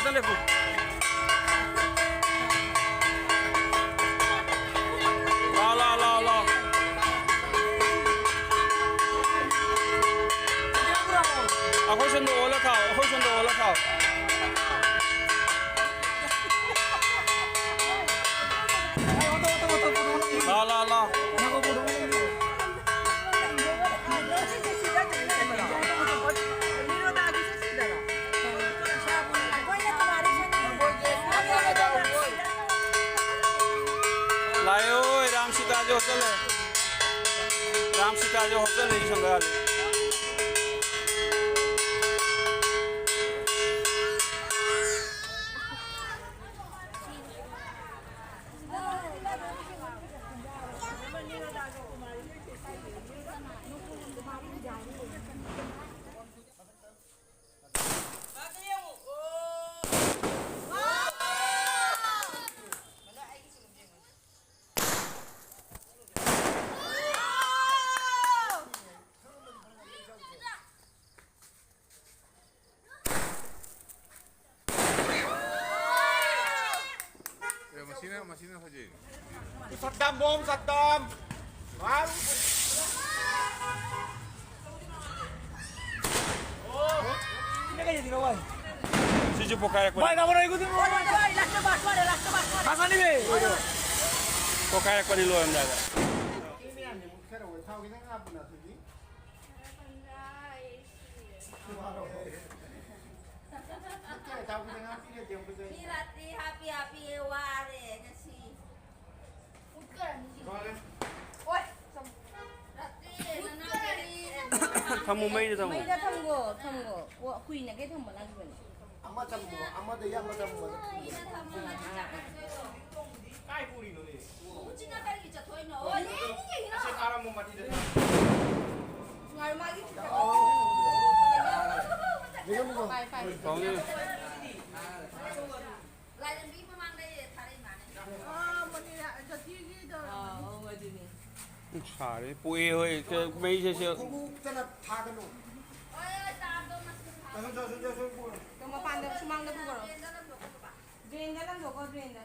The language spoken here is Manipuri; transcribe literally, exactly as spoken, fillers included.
ꯉꯥꯛꯇ ꯂꯦꯞꯄꯨ꯫ ꯂꯥꯎ, ꯂꯥꯎ, ꯂꯥꯎ, ꯂꯥꯎ꯫ ꯑꯩꯈꯣꯏ ꯁꯣꯝꯗ ꯑꯣꯜꯂ ꯊꯥꯎ, ꯑꯩꯈꯣꯏ ꯁꯣꯝꯗ ꯑꯣꯜꯂ ꯊꯥꯎ꯫ ꯂꯥꯎ, ꯂꯥꯎ, ꯂꯥꯎ꯫ ꯂꯥꯛꯑꯦ, ꯍꯣꯏ, ꯔꯥꯝ ꯁꯤꯇꯥꯁꯦ ꯍꯣꯠꯆꯜꯂꯦ꯫ ꯔꯥꯝ ꯁꯤꯇꯥꯁꯦ ꯍꯣꯠꯆꯜꯂꯦ, ꯁꯪꯒꯥꯜ꯫ ꯃꯁꯤꯅ ꯍꯧꯖꯤꯛ꯫ ꯁꯠꯇꯝ ꯕꯣꯝ, ꯁꯠꯇꯝ꯫ ꯃꯥꯔꯨ꯫ ꯁꯤꯁꯨ ꯄꯣꯈꯥꯏꯔꯛꯄꯅꯤ꯫ ꯚꯥꯏ, ꯅꯥꯕ ꯂꯩꯒꯨꯗꯤ ꯃꯣꯏ꯫ ꯂꯥꯁꯇ ꯕꯥꯁ ꯋꯥꯠꯂꯦ, ꯂꯥꯁꯇ ꯕꯥꯁ ꯋꯥꯠꯂꯦ꯫ ꯐꯖꯅꯤꯕꯦ꯫ ꯄꯣꯈꯥꯏꯔꯛꯄꯅꯤ ꯂꯣꯏꯔꯝꯗꯥꯏꯗ꯫ ꯊꯥꯎ ꯈꯤꯇꯪ ꯍꯥꯞꯄꯨꯅ ꯑꯗꯨꯗꯤ꯫ ꯃꯤ ꯔꯥꯇ꯭ꯔꯤ ꯍꯥꯞꯄꯤ ꯍꯥꯞꯄꯤ ꯋꯥꯔꯦ ꯉꯁꯤ꯫ ꯑꯣꯏ, ꯔꯥꯇ꯭ꯔꯤ ꯅꯅꯥꯎ ꯊꯝꯃꯨ, ꯃꯩꯗ ꯊꯝꯃꯨ꯫ ꯃꯩꯗ ꯊꯝꯒꯣ, ꯊꯝꯒꯣ꯫ ꯑꯣ, ꯀꯨꯏꯅ ꯀꯩ ꯊꯝꯕ ꯅꯠꯇꯕꯅꯤ꯫ ꯑꯃ ꯊꯝꯃꯣ, ꯑꯃꯗ ꯌꯥꯝꯕ ꯊꯝꯃꯣ꯫ ꯀꯨꯏꯅ ꯊꯝꯃꯣ, ꯃꯆꯤꯟ ꯆꯥꯛ ꯆꯥꯛꯆꯣꯏꯗꯣ꯫ ꯀꯥꯏ ꯄꯨꯔꯤꯅꯣꯅꯦ? ꯎꯆꯤꯅ ꯀꯔꯤꯒꯤ ꯆꯠꯊꯣꯛꯏꯅꯣ? ꯑꯣ, ꯌꯦꯡꯉꯤ, ꯌꯦꯡꯉꯤ, ꯅꯪ꯫ ꯑꯁꯤ ꯊꯥꯔꯝꯃꯣ ꯃꯊꯤꯗ꯫ ꯉꯥꯏ, ꯃꯥꯒꯤ ꯐꯥꯎꯅꯤ꯫ ꯂꯥꯏꯔꯦꯝꯕꯤ ꯃꯃꯥꯡꯗ ꯊꯥꯔꯛꯏ ꯃꯥꯅꯦ꯫ ꯑꯥ, ꯃꯅꯤꯔꯥ, ꯖꯣꯇꯤꯒꯤꯗꯣ꯫ ꯑꯥ, ꯑꯧ, ꯑꯗꯨꯅꯦ꯫ ꯁꯥꯔꯦ꯫ ꯄꯣꯛꯑꯦ ꯍꯣꯏ꯫ ꯃꯩꯁꯦ ꯁꯦ꯫ ꯈꯣꯡꯎꯞꯇꯅ ꯊꯥꯒꯅꯨ꯫ ꯍꯣꯏ, ꯍꯣꯏ, ꯇꯥꯕꯗꯣ ꯃꯁꯤꯡ ꯊꯥ꯫ ꯆꯠꯂꯣ, ꯆꯠꯂꯣ, ꯆꯠꯂꯣ, ꯆꯠꯂꯣ, ꯄꯨꯔꯣ꯫ ꯇꯣ ꯃꯄꯥꯟꯗ ꯁꯨꯃꯥꯡꯗ ꯄꯨꯈ꯭ꯔꯣ꯫ ꯗ꯭ꯔꯦꯟꯗ ꯂꯪꯊꯣꯛꯈꯣ, ꯗ꯭ꯔꯦꯟꯗ꯫